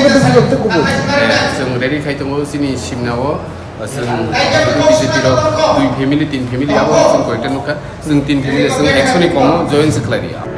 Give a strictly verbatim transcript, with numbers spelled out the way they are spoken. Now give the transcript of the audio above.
Abo khe bwsajwk tei kubui. Eh, chwng ready khai tongo chini simna o, eh, chwng B J P rok dui family, tin family abo chwng koyekta nukha. Chwng tin family chwng ekso ni komo join se khlai di.